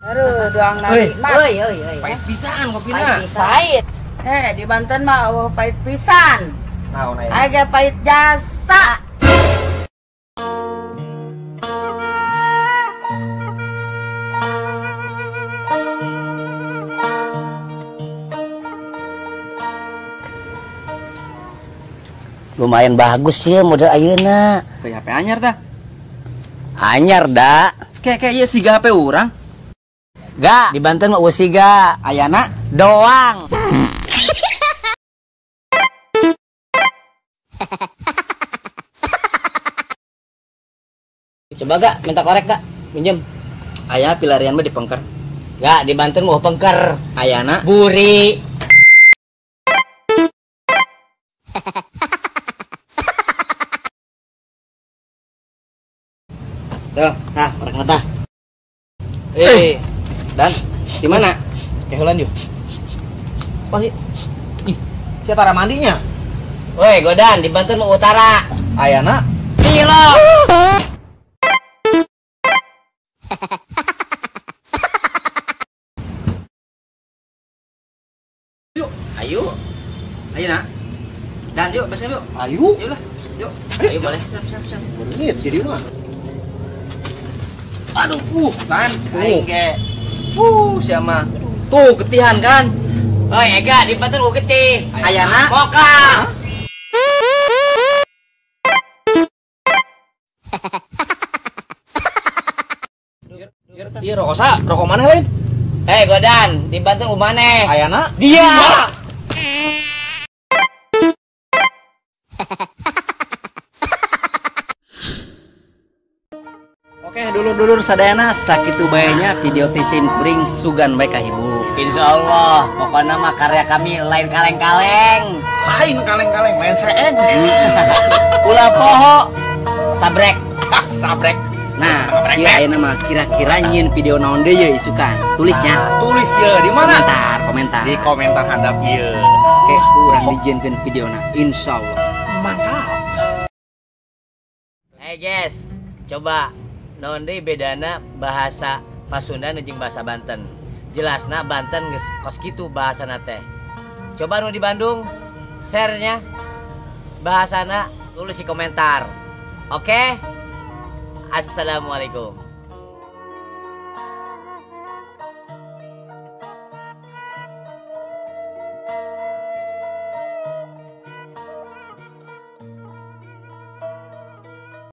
Aduh, doang nari mah. Oi, oi, oi. Pahit pisan kopina. Pahit. Di Banten mah eueuh pahit pisan. Naon aya? Aya pahit jasa. Lumayan bagus sih model ayeuna. Kayak HP anyar tah. Anyar da. Kayak ieu siga HP urang. Ga, di Banten mah eueuh siga. Ayana doang. Coba gak minta korek gak? Minjem. Aya pilarian mah di pengker. Gak, di Banten mau pengker. Ayana buri. Tuh, nah, korek mata. Dan di mana? Kehulan yuk. Pasti. Ih, siapa tara mandinya? Woi, Godan, di Banten mau utara. Ayana Tilo. Yuk, ayo. Ayo nak. Dan yuk, besok yuk. Ayo. Yuk lah, yuk. Ayo boleh. Siap, siap, siap. Menit jadi mah. Aduh, kan aing ge. Siapa? Tuh ketihan kan. Oi, Ega, di Banten gua getih. Ayana Moka. Iya, rokok sa, rokok mana lain? Godan, di Banten gua maneh. Ayana dia. Oke, dulur-dulur sadayana sakitu bae nya video ti sim kuring sugan bae kahibur. Insyaallah, pokoknya mah karya kami lain kaleng-kaleng. Lain kaleng-kaleng, lain seeng. Ulah poho sabrek. Sabrek. Nah, ieu ayeuna mah kira-kira nyieun video naon deui ye isukan. Tulisnya. Nah, tulis ye di mana? Komentar, komentar. Di komentar handap ieu. Oke, kurang dijieunkeun videona insyaallah. Mantap. Hey guys, coba naon deui bedana bahasa Pasundan jeung bahasa Banten. Jelasna Banten geus kos kitu bahasana teh. Coba nu di Bandung share-nya bahasana tulis di komentar. Oke? Assalamualaikum.